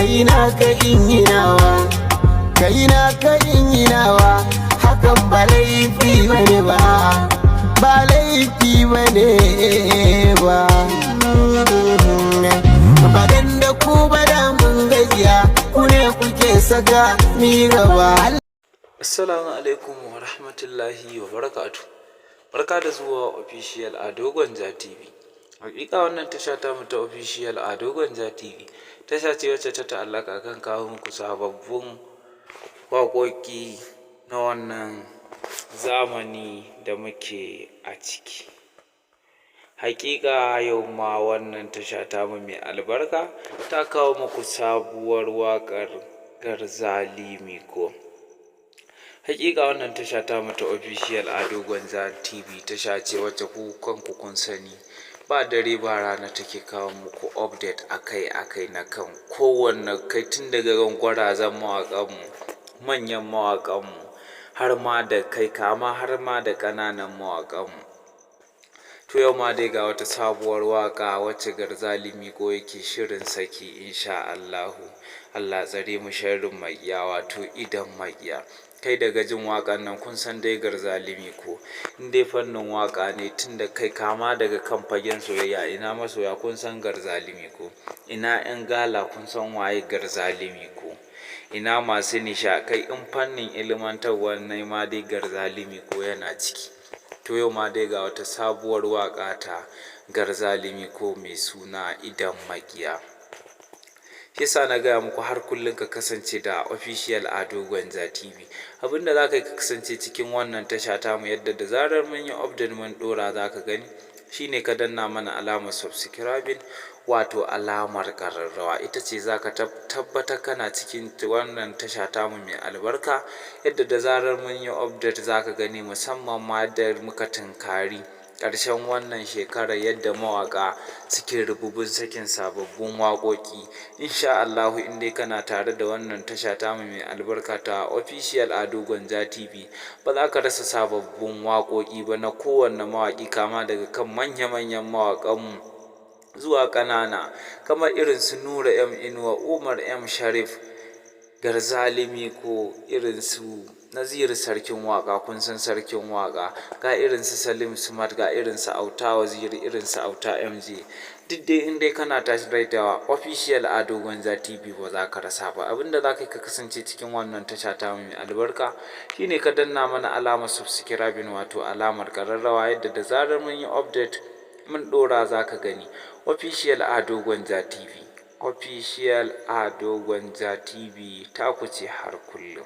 Kai na ka in yi nawa, kai na ka in yi nawa. Hakan ba laifi bane ba, ba laifi bane ba. Ba dan da ku ba da mun gajiya, ku ne kuke saka mi gaba. Assalamu alaikum wa rahmatullahi wa barakatuh. Barka da zuwa Official Ado Gwanja TV. Hakika wannan tasha ta mu ta Official Ado Gwanja TV tasha ce wacce ta ta'allaka kan kawo muku sababbin waƙoƙi na wannan zamani da muke a ciki. Hakika yau ma wannan tasha tamu mai albarka ta kawo muku sabuwar waƙar Garzali Miko. Hakika wannan tasha tamu ta Official Ado Gwanja TV tasha ce wacce ku kanku kun sani, ba dare ba rana take kawo muku update akai-akai na kan kowanne kai, tun daga kan gwarazan mawaƙanmu, manyan mawaƙanmu, har ma da kai kama har ma da ƙananan mawaƙanmu. To, yau ma dai ga wata sabuwar waƙa wacce Garzali Miko yake shirin saki, insha Allahu. Allah tsare mu sharrin maƙiya, wato idon maƙiya. Kai, daga jin waƙan nan kun san dai Garzali Miko in dai fannin waƙa ne, tun da kai kama daga kan fagen soyayya. Ina masoya? Kun san Garzali Miko. Ina 'yan gala? Kun san waye Garzali Miko. Ina masu nisha? Kai, in fannin ilimantarwa ne ma dai Garzali Miko yana ciki. To, yau ma dai ga wata sabuwar waƙa ta Garzali Miko mai suna Idon Maƙiya. Shi yasa na gaya muku, har kullum ka kasance da Official Ado Gwanja TV. Abinda za ka yi ka kasance cikin wannan tasha tamu, yadda da zarar mun yi update mun ɗora za ka gani, shine ka danna mana alamar subscribing, wato alamar ƙararrawa. Ita ce za ka tabbatar kana cikin wannan tasha tamu mai albarka, yadda da zarar mun yi update za ka gani, musamman ma yadda muka tunkari ƙarshen wannan shekarar, yadda mawaƙa suke rububin sakin sababbin waƙoƙi. Insha Allahu, in dai kana tare da wannan tasha tamu mai albarka ta Official Ado Gwanja TV, ba za ka rasa sababbin waƙoƙi ba na kowanne mawaƙi, kama daga kan manya-manyan mawaƙanmu zuwa ƙanana, kamar irin su Nura M Inuwa, Umar M Sharif, Garzali Miko, irin su Naziru Sarkin Waƙa, kun san Sarkin Waƙa, ga irin su Salim Smart, ga irin su Auta Waziri, irin su Auta MJ. Duk dai in dai kana tashi da Official Ado Gwanja TV, ba za ka rasa ba. Abinda za ka yi ka kasance cikin wannan tasha ta mai albarka shine ka danna mana alamar subscribing, wato alamar ƙararrawa, yadda da zarar mun yi update mun ɗora za ka gani. Official Ado Gwanja TV, Official Ado Gwanja TV, ta ku ce har kullum.